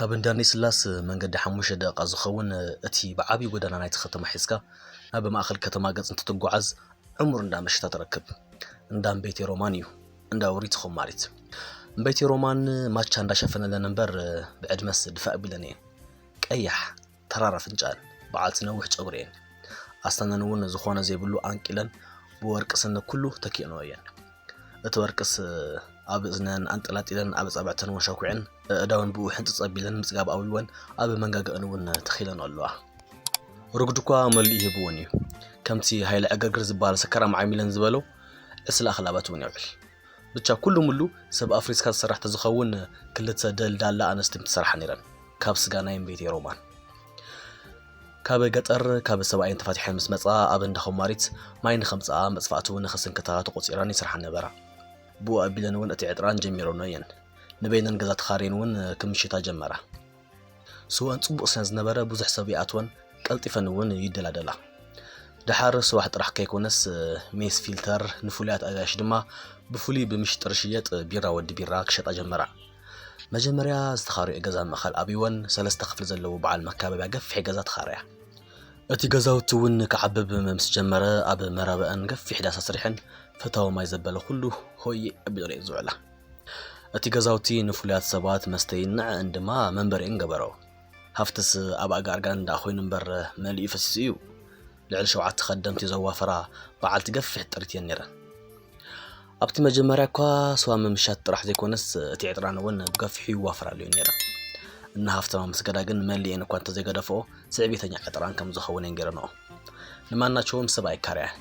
ካብ እንዳኔ ስላስ መንገዲ ሓሙሽተ ደቂቃ ዝኸውን፣ እቲ ብዓብዪ ጎደና ናይቲ ከተማ ሒዝካ ናብ ማእኸል ከተማ ገጽ እንትትጓዓዝ፣ ዕሙር እንዳ መሸታ ትረክብ። እንዳ እምበይቴ ሮማን እዩ፣ እንዳ ውሪት ኾማሪት። እምበይቴ ሮማን ማቻ እንዳሸፈነለን እምበር፣ ብዕድመስ ድፋእ ቢለን እየን። ቀያሕ፣ ተራር ኣፍንጫን በዓልቲ ነዊሕ ጨጉሪ እየን። ኣስናነን እውን ዝኾነ ዘይብሉ ኣንቂለን ብወርቂ ስኒ ኩሉ ተኪእንኦ እየን። እቲ ወርቅስ ኣብ እዝነን ኣንጠላጢለን ኣብ ኣጻብዕተን እውን ሸኩዐን፣ ኣእዳወን ብኡ ሕንጽጽ ኣቢለን ምጽጋብ ኣውይወን ኣብ መንጋገአን እውን ተኺለን ኣለዋ። ርጉድ እኳ መሊኡ ይህብወን እዩ። ከምቲ ሃይለ ዕግርግር ዝበሃል ሰካራም ዓሚለን ዝበሎ ዕስለ ኣኽላባት እውን የውዕል። ብቻ ኩሉ ሙሉ ሰብ ኣፍሪስካ ዝሰራሕ ተዝኸውን ክልተ ደልዳላ ኣንስቲ ምትሰርሓ ነይረን። ካብ ስጋ ናይ እምበይተይ ሮማን። ካብ ገጠር ካብ ሰብኣየን ተፋቲሐን ምስ መጻ ኣብ እንዳ ኾማሪት ማይ ንኸምጽኣ መጽፋእቲ እውን ንኸስንክታ ተቖጺረን ይሰርሓ ነበራ። ብኡ ኣቢለን እውን እቲ ዕጥራን ጀሚረንኦ እየን። ንበይነን ገዛ ተኻርየን እውን ክምሽታ ጀመራ። ስወአን ጽቡቕ ስለ ዝነበረ ብዙሕ ሰብ ይኣትወን ቀልጢፈን እውን ይደላደላ። ደሓር ስዋሕ ጥራሕ ከይኮነስ ሜስ ፊልተር ንፍሉያት ኣጋይሽ ድማ ብፍሉይ ብምሽጥር ሽየጥ ቢራ ወዲ ቢራ ክሸጣ ጀመራ። መጀመርያ ዝተኻረየ ገዛ ምእኻል ኣብይወን ሰለስተ ክፍሊ ዘለዎ በዓል መካበብያ ገፊሕ ገዛ ተኻረያ። እቲ ገዛውቲ እውን ክዓብብ ምስ ጀመረ ኣብ መረበአን ገፊሕ ዳስ ኣስሪሐን ፈታዊ ማይ ዘበለ ኩሉ ሆይ ኣቢለን እየን ዝውዕላ። እቲ ገዛውቲ ንፍሉያት ሰባት መስተይን ንዐአን ድማ መንበሪአን ገበረኦ። ሃፍትስ ኣብ ኣጋ ኣርጋን ደኣ ኮይኑ እምበር መሊኡ ፈሲሱ እዩ። ልዕሊ ሸውዓተ ከደምቲ ዘዋፈራ በዓልቲ ገፊሕ ጥሪት እየን ነይረን። ኣብቲ መጀመርያ እኳ ስዋ ምምሻት ጥራሕ ዘይኮነስ እቲ ዕጥራን እውን ብገፊሑ ይዋፈራሉ እየን ነይረን። እነ ሃፍተማ ምስ ገዳ ግን መሊኤን እኳ እንተዘይገደፍኦ ትዕቢተኛ ዕጥራን ከም ዝኸውን እየን ገይረንኦ። ንማናቸውም ሰብ ኣይካርያን።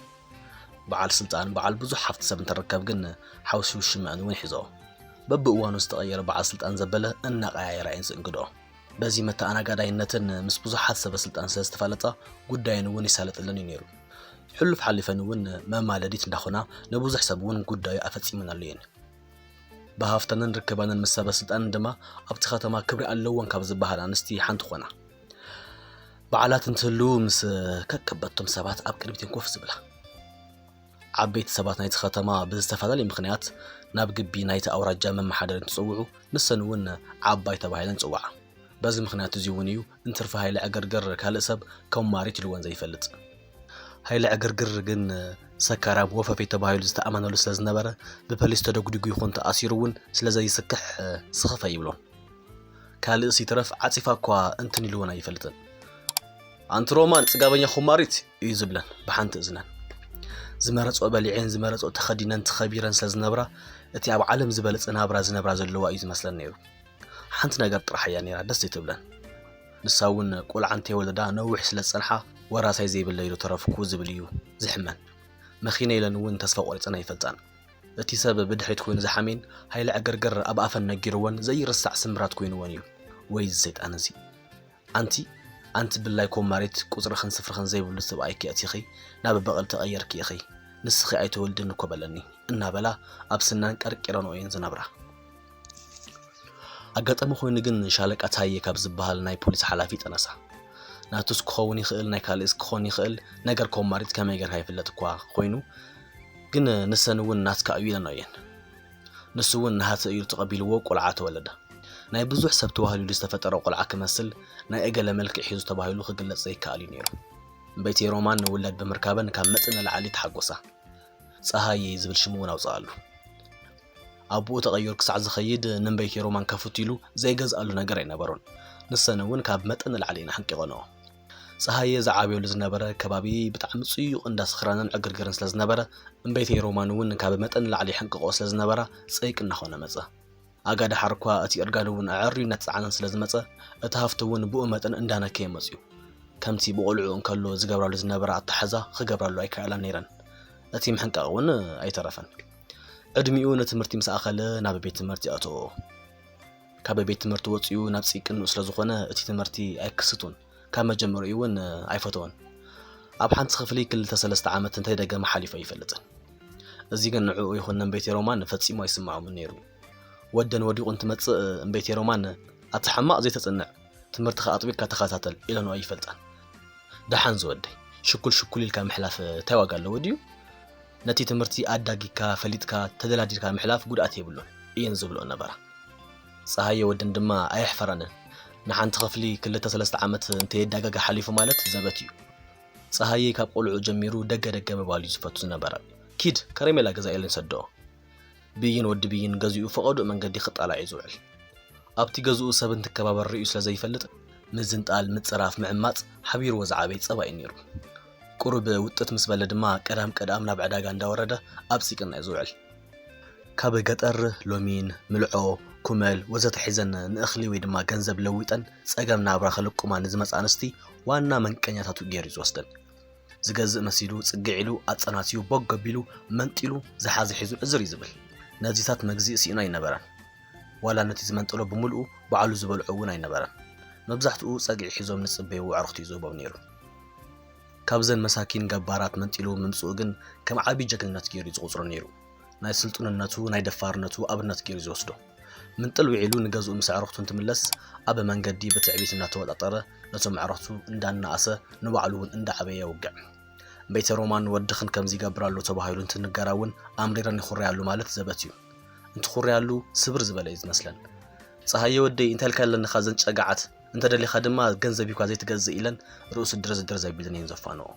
በዓል ስልጣን በዓል ብዙሕ ሃፍቲ ሰብ እንትርከብ ግን ሓውሲ ሽመአን እውን ይሕዞ። በብእዋኑ ዝተቐየረ በዓል ስልጣን ዘበለ እናቐያየራ እየን ዝእንግድኦ። በዚ መተኣናጋዳይነተን ምስ ብዙሓት ሰበ ስልጣን ስለ ዝተፋለጣ ጉዳየን እውን ይሳለጠለን እዩ ነይሩ። ሕሉፍ ሓሊፈን እውን መማለዲት እንዳኾና ንብዙሕ ሰብ እውን ጉዳዩ ኣፈጺመናሉ እየን። ብሃፍተንን ርክባንን ምስ ሰበ ስልጣንን ድማ ኣብቲ ከተማ ክብሪ ኣለወን ካብ ዝበሃል ኣንስቲ ሓንቲ ኾና። በዓላት እንትህልዉ ምስ ከከበቶም ሰባት ኣብ ቅድሚት እየን ኮፍ ዝብላ። ዓበይቲ ሰባት ናይቲ ከተማ ብዝተፈላለየ ምኽንያት ናብ ግቢ ናይቲ ኣውራጃ መመሓደሪ እንትጽውዑ ንሰን እውን ዓባይ ተባሂለን ይጽውዓ። በዚ ምኽንያት እዚ እውን እዩ እንትርፊ ሃይለ ዕግርግር ካልእ ሰብ ኮማሪት ኢልወን ዘይፈልጥ። ሃይለ ዕግርግር ግን ሰካራም ወፈፌ ተባሂሉ ዝተኣመነሉ ስለ ዝነበረ ብፖሊስ ተደጉዲጉ ይኹን ተኣሲሩ እውን ስለ ዘይስክሕ ስኽፍ ኣይብሎን። ካልእስ ይትረፍ ዓጺፋ እኳ እንትን ኢልወን ኣይፈልጥን። ኣንቲ ሮማን ጽጋበኛ ኮማሪት እዩ ዝብለን ብሓንቲ እዝነን። ዝመረጽኦ በሊዐን ዝመረጽኦ ተኸዲነን ተኸቢረን ስለ ዝነብራ እቲ ኣብ ዓለም ዝበለጸ ናብራ ዝነብራ ዘለዋ እዩ ዝመስለን ነይሩ። ሓንቲ ነገር ጥራሕ እያ ነይራ ደስ ዘይትብለን። ንሳ እውን ቆልዓ እንተይወለዳ ነዊሕ ስለ ዝጸንሓ ወራሳይ ዘይብለይ ዶ ተረፍኩ ዝብል እዩ ዝሕመን። መኺነ ኢለን እውን ተስፋ ቆሪጸን ኣይፈልጣን። እቲ ሰብ ብድሕሪት ኮይኑ ዝሓሜን ሃይለ ዕግርግር ኣብ ኣፈን ነጊርወን ዘይርሳዕ ስምብራት ኮይንወን እዩ። ወይ እዚ ሰይጣን እዚ። ኣንቲ ኣንቲ ብላይ ኮማሪት ቁጽርኽን ስፍርኽን ዘይብሉ ሰብኣይኪ ኣቲኺ ናብ በቐል ተቐየርኪ ኢኺ። ንስኺ ኣይተወልድን እኮ በለኒ እናበላ ኣብ ስናን ቀርቂረንኦ እየን ዝነብራ። ኣጋጣሚ ኮይኑ ግን ሻለቃ ታየ ካብ ዝበሃል ናይ ፖሊስ ሓላፊ ጠነሳ። ናቱስ ክኸውን ይኽእል ናይ ካልእስ ክኾን ይኽእል ነገር ኮማሪት ከመይ ጌርካ ይፍለጥ እኳ ኮይኑ ግን ንሰን እውን ናትካ እዩ ኢለንኦ እየን። ንሱ እውን ናሃተ እዩ ተቐቢልዎ ቆልዓ ተወለደ። ናይ ብዙሕ ሰብ ተዋህሊሉ ዝተፈጠረ ቆልዓ ክመስል ናይ እገለ መልክዕ ሒዙ ተባሂሉ ክግለጽ ዘይከኣል እዩ ነይሩ። እምበይቲ ሮማን ውላድ ብምርካበን ካብ መጠን ንላዕሊ ተሓጎሳ። ጸሃየ ዝብል ሽም እውን ኣውጽኣሉ። ኣቦኡ ተቐይሩ ክሳዕ ዝኸይድ ንእምበይቲ ሮማን ከፍቱ ኢሉ ዘይገዝኣሉ ነገር ኣይነበሮን። ንሰን እውን ካብ መጠን ንላዕሊ እየን ኣሕንቂቐንኦ። ጸሃየ ዝዓብየሉ ዝነበረ ከባቢ ብጣዕሚ ጽዩቕ እንዳ ስኽራንን ዕግርግርን ስለ ዝነበረ እምበይቲ ሮማን እውን ካብ መጠን ንላዕሊ ይሕንቅቕኦ ስለ ዝነበራ ጸይቂ እናኾነ መጸ። ኣጋ ደሓር እኳ እቲ እርጋን እውን ኣዐርዩ እናተጻዕነን ስለ ዝመጸ እቲ ሃፍቲ እውን ብኡ መጠን እንዳነከየ መጽዩ። ከምቲ ብቖልዑ እንከሎ ዝገብራሉ ዝነበራ ኣተሓዛ ክገብራሉ ኣይከኣላን ነይረን። እቲ ምሕንቃቕ እውን ኣይተረፈን። ዕድሚኡ ንትምህርቲ ምስ ኣኸለ ናብ ቤት ትምህርቲ ኣእተዎ። ካብ ቤት ትምህርቲ ወጺኡ ናብ ጺቅንኡ ስለ ዝኾነ እቲ ትምህርቲ ኣይክስቱን ካብ መጀመሪኡ እውን ኣይፈተወን። ኣብ ሓንቲ ክፍሊ ክልተ ሰለስተ ዓመት እንተይደገመ ሓሊፉ ኣይፈልጥን። እዚ ግን ንዕኡ ይኹን ንእምበይቲ ሮማን ፈጺሙ ኣይስምዖምን ነይሩ። ወደን ወዲቑ እንትመጽእ እምበይቲ ሮማን ኣታ ሕማቕ ዘይተጽንዕ ትምህርትኻ ኣጥቢቕካ ተኸታተል ኢለንኦ ኣይፈልጣን። ደሓን ዝወደይ ሽኩል ሽኩል ኢልካ ምሕላፍ እንታይ ዋጋ ኣለዎ ድዩ? ነቲ ትምህርቲ ኣዳጊካ ፈሊጥካ ተደላዲልካ ምሕላፍ ጉድኣት የብሉን እየን ዝብልኦ ነበራ። ጸሃየ ወደን ድማ ኣየሕፈራንን። ንሓንቲ ክፍሊ ክልተ ሰለስተ ዓመት እንተየዳጋገ ሓሊፉ ማለት ዘበት እዩ። ጸሃየ ካብ ቆልዑ ጀሚሩ ደገ ደገ ምባል እዩ ዝፈቱ ዝነበረ። ኪድ ከረሜላ ገዛ ኢለን ሰደኦ። ብይን ወዲ ብይን ገዚኡ ፈቐዶ መንገዲ ክጣላዕ እዩ ዝውዕል። ኣብቲ ገዝኡ ሰብ እንትከባበር ርእዩ ስለ ዘይፈልጥ ምዝንጣል፣ ምጽራፍ፣ ምዕማጽ ሓቢርዎ ዝዓበየ ጸባይ እዩ ነይሩ። ቁሩብ ውጥት ምስ በለ ድማ ቀዳም ቀዳም ናብ ዕዳጋ እንዳወረደ ኣብ ሲቅና እዩ ዝውዕል። ካብ ገጠር ሎሚን፣ ምልዖ፣ ኩመል ወዘተ ሒዘን ንእኽሊ ወይ ድማ ገንዘብ ለዊጠን ጸገም ናብራ ከልቁማ ንዝመጻ ኣንስቲ ዋና መንቀኛታቱ ገይሩ እዩ ዝወስደን። ዝገዝእ መሲሉ ጽግዕ ኢሉ ኣጸናትዩ ቦግ ኣቢሉ መንጢሉ ዝሓዘ ሒዙ ዕዝር እዩ ዝብል። ነዚታት መግዚእ ስኢኑ ኣይነበረን። ዋላ ነቲ ዝመንጠሎ ብምልኡ ባዕሉ ዝበልዖ እውን ኣይነበረን። መብዛሕትኡ ጸግዒ ሒዞም ንጽበይዎ ኣዕሩኽቱ እዩ ዝህቦም ነይሩ። ካብዘን መሳኪን ገባራት መንጢሉ ምምጽኡ ግን ከም ዓቢ ጀግንነት ገይሩ እዩ ዝቑጽሮ ነይሩ። ናይ ስልጡንነቱ ናይ ደፋርነቱ ኣብነት ገይሩ እዩ ዝወስዶ። ምንጥል ውዒሉ ንገዝኡ ምስ ኣዕሩኽቱ እንትምለስ ኣብ መንገዲ ብትዕቢት እናተወጣጠረ ነቶም ኣዕሩኽቱ እንዳነኣሰ ንባዕሉ እውን እንዳዓበየ የውግዕ። ቤተ ሮማን ወድኽን ከምዚ ይገብር ኣሎ ተባሂሉ እንትንገራ እውን ኣምሪረን ይኹረያሉ ማለት ዘበት እዩ። እንትኹረያሉ ስብር ዝበለ እዩ ዝመስለን። ጸሃየ ወደይ እንታይ ኢልካ ኣለንኻ ዘን ጨጋዓት፣ እንተደሊኻ ድማ ገንዘብ እኳ ዘይትገዝእ ኢለን ርእሱ ድርዝድር ዘቢለን እየን ዘፋንኦ።